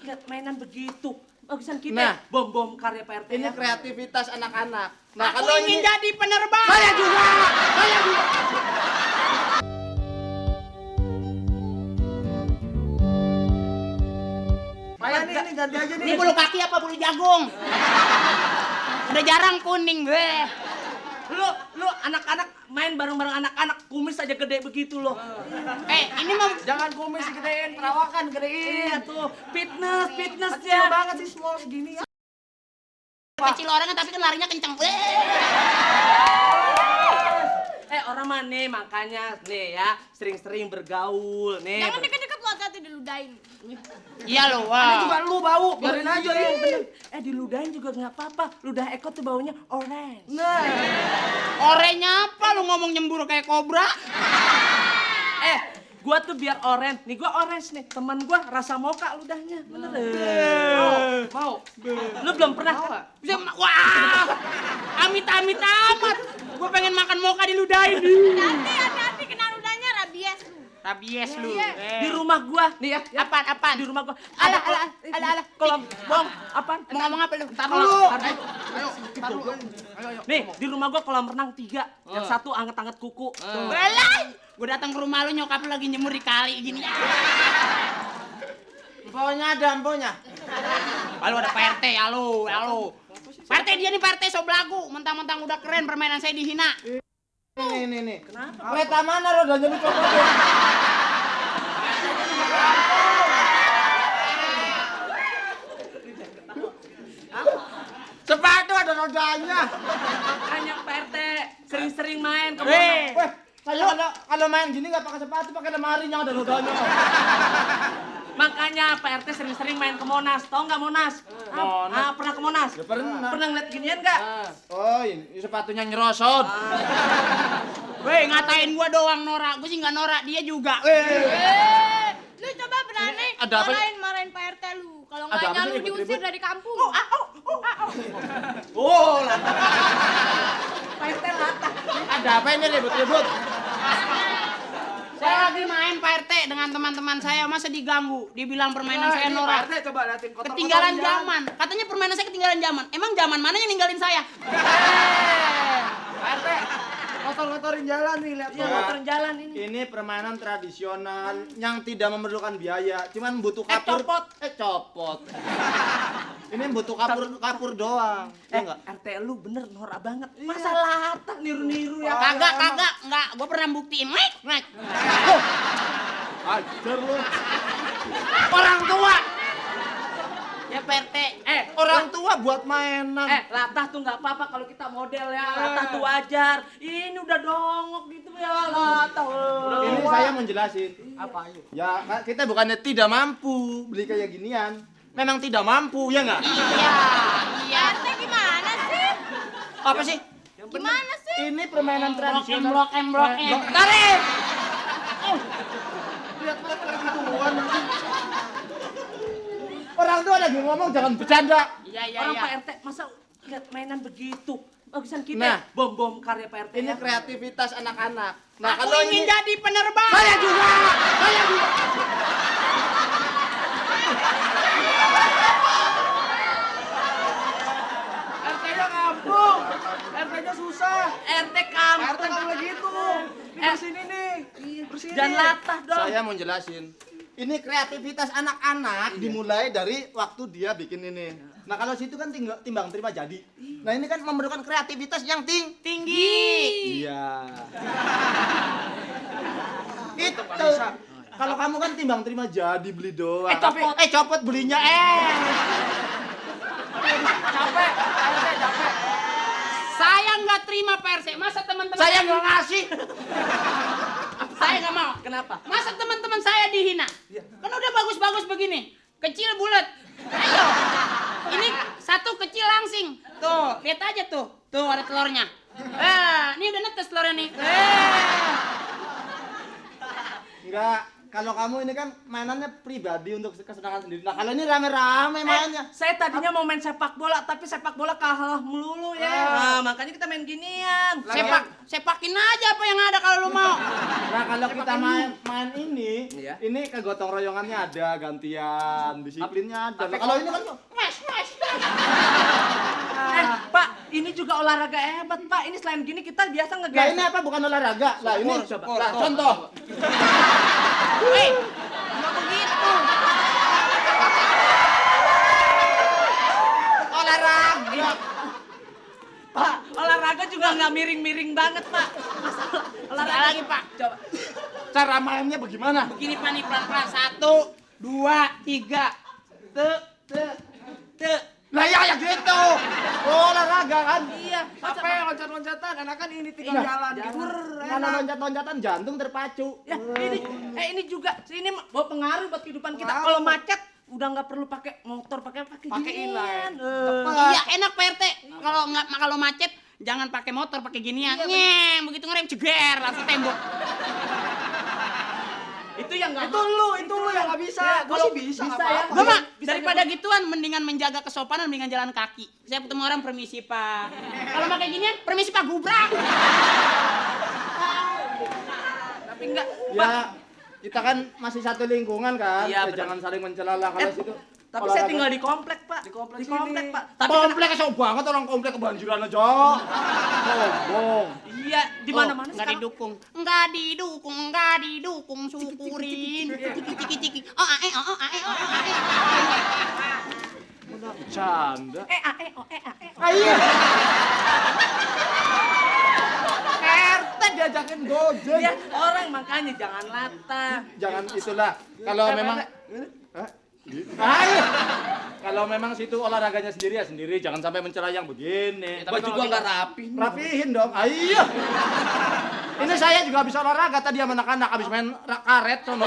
lihat mainan begitu. Bagusan kita Nah, bom-bom karya Pak RT. Ini kreativitas anak-anak. Nah, Aku kalau ingin ini jadi penerbang. saya juga. Saya juga. Ini ganti aja Ini bulu kaki apa bulu jagung? Udah jarang kuning gue. Lu anak-anak main bareng-bareng anak-anak kumis aja gede begitu loh. Ini mau Jangan kumis gedein, perawakan gedein. Iya tuh, fitness ya. Banget sih small segini ya. kecil orang tapi kan larinya kenceng. Orang mah nih makanya nih ya sering-sering bergaul nih. Jangan deket-deket lo hati diludahin. Iya loh, Ada wah. juga lu bau, biarin aja nih. Diludahin juga nggak apa-apa. Ludah Eko tuh baunya orange. Nah, Orenya apa lu ngomong nyembur kayak kobra? gua tuh biar orange. Nih gua orange nih. Teman gua rasa mocha ludahnya. Bener. Mau? Lu belum pernah kan? Bisa, wah, amit-amit amat. Gue pengen makan mocha diludahin. Hati-hati kena ludahnya rabies lu. Rabies lu. Di rumah gua nih ya. Apaan? Di rumah gua. Alah. Kolam bong. Apaan? Mau ngomong apa lu? Ntar dulu. Nih, di rumah gua kolam renang 3. Yang satu anget-anget kuku. Belai. Gue datang ke rumah lu nyokap lu lagi nyemur di kali gini. Emponya ada, emponya. Lalu ada Pak RT, halo. Pak RT dia nih Pak RT so belagu. Mentang-mentang udah keren permainan saya dihina. Nih. Kenapa? Kereta mana rodanya lu copotin? Sepatu ada rodanya. Makanya Pak RT sering-sering main ke Weh, Monas. saya kalau main gini nggak pakai sepatu, pakai lemari yang ada rodanya. Makanya Pak RT sering-sering main ke Monas. Tahu nggak Monas? Pernah ke Monas? Ya pernah. Pernah ngeliat ginian nggak? Oh, ini sepatunya nyerosot. Weh, ngatain gua doang norak. Gua sih nggak norak, dia juga. Lu coba berani Ada apa? marahin Pak RT lu. Kalau Ada nggak apa sih lu ribut-ribut? diusir dari kampung. Oh, Pak RT latah. ada apa ini ribut-ribut? Saya lagi main Pak RT dengan teman-teman saya, masa diganggu? Dibilang permainan saya norak. Pak RT coba liatin kotor-kotor Ketinggalan jalan. zaman. Katanya permainan saya ketinggalan zaman. Emang zaman mana yang ninggalin saya? Pak RT kotor-kotorin jalan nih, lihat Iya. kotorin jalan ini. Ini permainan tradisional yang tidak memerlukan biaya, cuman butuh kapur. Copot. Copot. Ini butuh kapur doang. Iya enggak? RT lu bener norak banget. Masa latah niru-niru ya? Kagak. Enggak. Gua pernah buktiin. Nek. Ajar lu. Orang tua. Ya Pak RT. Orang tua buat mainan. Latah tuh nggak apa-apa kalau kita model ya. Latah tuh wajar. Ini udah dongok gitu ya latah. Ini saya mau jelasin. Apa ayo? Ya, kita bukannya tidak mampu beli kayak ginian. Memang tidak mampu, ya nggak? Iya. RT gimana sih? Apa sih? Gimana sih? Ini permainan tradisional. Blok. Tarik! Lihat mereka lagi tungguan. Orang tua lagi ngomong jangan bercanda. Iya. Orang Pak RT masa lihat mainan begitu? Bagusan kita Nah, bom-bom karya Pak RT. Ini ya. kreativitas anak-anak. Nah, Aku kalau ingin ini jadi penerbang. saya juga. RT-nya kampung. RT-nya susah. RT kampung. RT nggak boleh gitu. Bersihin ini. Bersihin. Jangan latah dong. Saya mau jelasin. Ini kreativitas anak-anak dimulai dari waktu dia bikin ini. Nah, kalau situ kan timbang terima jadi. Nah, ini kan memerlukan kreativitas yang Tinggi. Iya. Itu. Kalau kamu kan timbang terima jadi beli doang. Copot. Copot belinya Capek. RT capek. Saya nggak terima Pak RT. Masa teman-teman Saya nggak ngasih. Saya nggak mau. Kenapa? Masa teman-teman saya dihina? Kan udah bagus-bagus begini. Kecil bulat. Ayo. Ini satu kecil langsing. Tuh, lihat aja tuh. Tuh ada telurnya. Ini udah netes telurnya nih. Enggak. kalau kamu ini kan mainannya pribadi untuk kesenangan sendiri. Nah, kalau ini rame-rame mainnya. Saya tadinya mau main sepak bola, tapi sepak bola kalah melulu ya. Nah, makanya kita main ginian. Sepakin aja apa yang ada kalau lu mau. Nah, kalau kita main ini, Iya. ini kegotong royongannya ada, gantian, disiplinnya ada. Nah, kalau ini kan Pak, ini juga olahraga hebat, Pak. Ini selain gini kita biasa Lah ngegas. ini apa bukan olahraga? Lah ini Coba. lah, contoh. Hei, nggak begitu. Olahraga. Pak, olahraga juga nggak miring-miring banget, Pak. Olahraga lagi, Pak. Coba. Cara mainnya bagaimana? Begini, Pak, nih pelan-pelan. 1, 2, 3. Te. Lah ya gitu. Olahraga kan? Iya, apa yang loncat-loncatan? Karena kan ini tinggal jalan. Karena loncat-loncatan jantung terpacu. Ya, ini juga ini bawa pengaruh buat kehidupan kita. Kalau macet udah nggak perlu pakai motor, pakai ginian. Iya, enak Pak RT. Kalau macet jangan pakai motor, pakai ginian. Nyeng, begitu ngerem jeger langsung tembok. Itu yang nggak. Itu lu yang nggak bisa. Gue sih bisa ya. Gua mah daripada gituan mendingan menjaga kesopanan mendingan jalan kaki. Saya ketemu orang permisi, Pak. Kalau pakai ginian, permisi Pak gubrak. Tapi enggak. Ya, kita kan masih satu lingkungan kan. Iya, Ya, benar. jangan saling mencela lah kalau situ. Tapi saya tinggal di komplek, Pak. Di komplek, Pak. Tapi Komplek kesel banget orang komplek kebanjiran aja. Sombong. iya, di mana-mana Enggak sekarang. didukung, syukurin. Ciki. Oh, ae. Bercanda. Oh. Ayo. RT diajakin gojek. Ya, orang makanya jangan latah. Jangan itulah. Kalau memang Hah? Ayo. Kalau memang situ olahraganya sendiri ya sendiri, jangan sampai mencela yang begini. Baju gua nggak rapi. Rapihin dong. Ayo. Ini saya juga bisa olahraga tadi sama anak-anak habis main karet sono.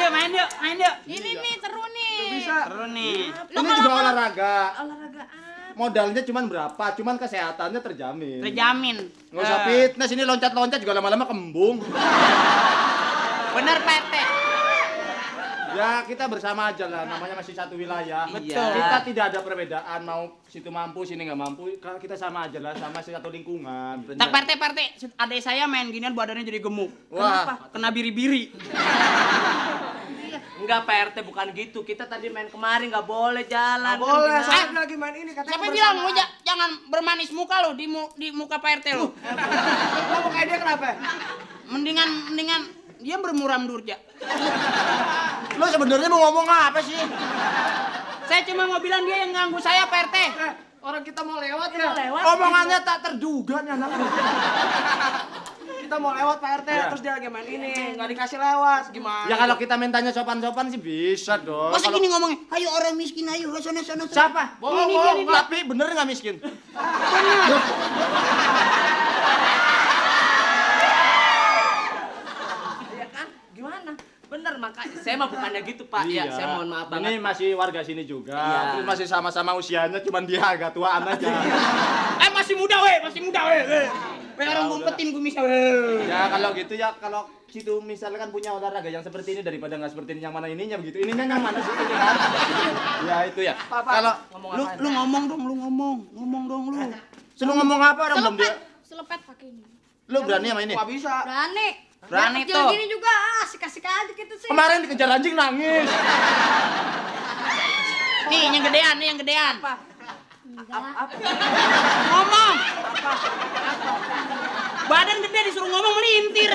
Main yuk. Ini nih seru nih. Bisa. Seru nih. Ini juga olahraga. Olahragaan. Modalnya cuman berapa? Cuman kesehatannya terjamin. Terjamin. Nggak usah fitness, ini loncat-loncat juga lama-lama kembung. Bener Pak RT. Ya kita bersama aja lah, namanya masih satu wilayah. Betul. Kita tidak ada perbedaan, mau situ mampu, sini nggak mampu. Kita sama aja lah, sama satu lingkungan. Tak Pak RT. Adik saya main ginian badannya jadi gemuk. Wah. Kena biri-biri. Enggak, Pak RT bukan gitu. Kita tadi main kemarin nggak boleh jalan. Nggak boleh, Kan, saya lagi main ini katanya. Siapa bilang lu jangan bermanis muka lo di muka Pak RT lo. Kamu kayak dia kenapa? Mendingan dia bermuram durja. Lo sebenarnya mau ngomong apa sih? Saya cuma mau bilang dia yang ganggu saya Pak RT. Orang kita mau lewat ya. Omongannya tak terduga nih anak. Kita mau lewat Pak RT, Ya. terus dia lagi main ini, nggak dikasih lewat. Gimana? Ya kalau kita mintanya sopan-sopan sih bisa dong. Masa Kalau- gini ngomongnya? Ayo orang miskin ayo sono. Siapa? Bohong. Tapi bener nggak miskin? Iya kan? Gimana? Bener, makanya saya mah bukannya gitu, Pak. Iya, saya mohon maaf Ini banget. masih warga sini juga. Iya. Terus masih sama-sama usianya, cuman dia agak tuaan aja. Masih muda weh. Kayak orang ngumpetin kumisnya weh. Ya kalau gitu ya, kalau situ misalkan punya olahraga yang seperti ini daripada nggak seperti ini, yang mana ininya begitu. Ininya yang mana sih ini kan? Ya itu ya. Kalau Lu ngomong dong lu. lu ngomong apa orang belum dia? Selepet pakai ini. Lu berani sama ini? Nggak bisa. Berani Kecil tuh. gini juga, asik-asik aja gitu sih. Kemarin dikejar anjing nangis. Nih yang gedean. Enggak. Ngomong. Badan gede disuruh ngomong melintir.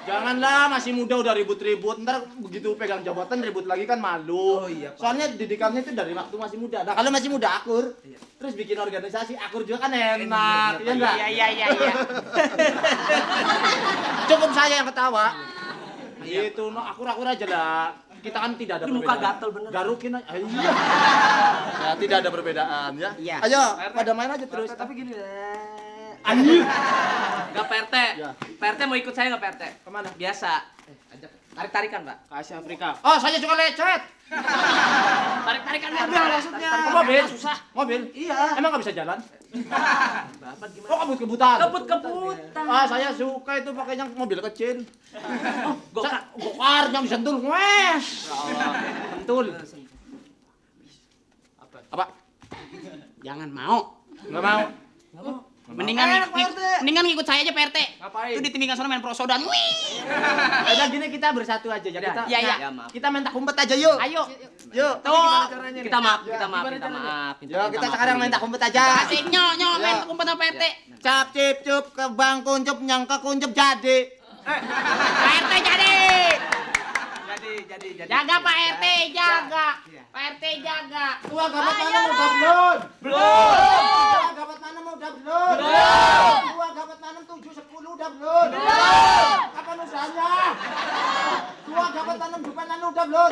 Janganlah, masih muda udah ribut-ribut. Ntar begitu pegang jabatan ribut lagi kan malu. Oh iya, Pak. Soalnya didikannya itu dari waktu masih muda. Nah kalau masih muda akur, terus bikin organisasi akur juga kan enak, ya enggak? Iya. Cukup saya yang ketawa. Itu, no, akur-akur aja lah. Kita kan tidak ada Ini muka perbedaan. gatel bener. Garukin aja. Iya. Ya, tidak ada perbedaan ya. Iya. Ayo, pada main aja terus. Tapi gini deh. Anjing. Enggak, Pak RT. Ya. Pak RT mau ikut saya nggak, Pak RT? Kemana? Biasa. Ajak. Tarik-tarikan, Pak. Ke Asia Afrika. Oh, saya juga lecet. Tarik-tarikan Enggak maksudnya. Mobil. Susah. Mobil. Iya. Emang nggak bisa jalan? Bapak gimana? Oh, kebut-kebutan. Kebut-kebutan. Ah, saya suka itu pakainya mobil kecil. Gokar. Gokar yang disentul, wes. Sentul. Apa? Jangan mau. Enggak mau. Mendingan ngikut saya aja Pak RT. Ngapain? Itu di pinggiran sana main prosodan. Wih. Udah gini kita bersatu aja ya. Kita, Iya, iya. Ya, maaf. kita main tak umpet aja yuk. Ayo. Yuk. Tuh. Caranya nih? Kita maaf. Yuk, kita sekarang main tak umpet aja. Asik nyo main kumpet sama Pak RT. Cap cip cup ke bang kuncup nyangka kuncup jadi. Pak RT jadi. Jadi. Jaga Pak RT, jaga. Pak RT jaga. Tua gapat mana udah belum? Tua gapat mana udah belum? Tua gapat mana 7 10 udah belum? Kapan usahanya? Tua gapat tanam depan udah belum?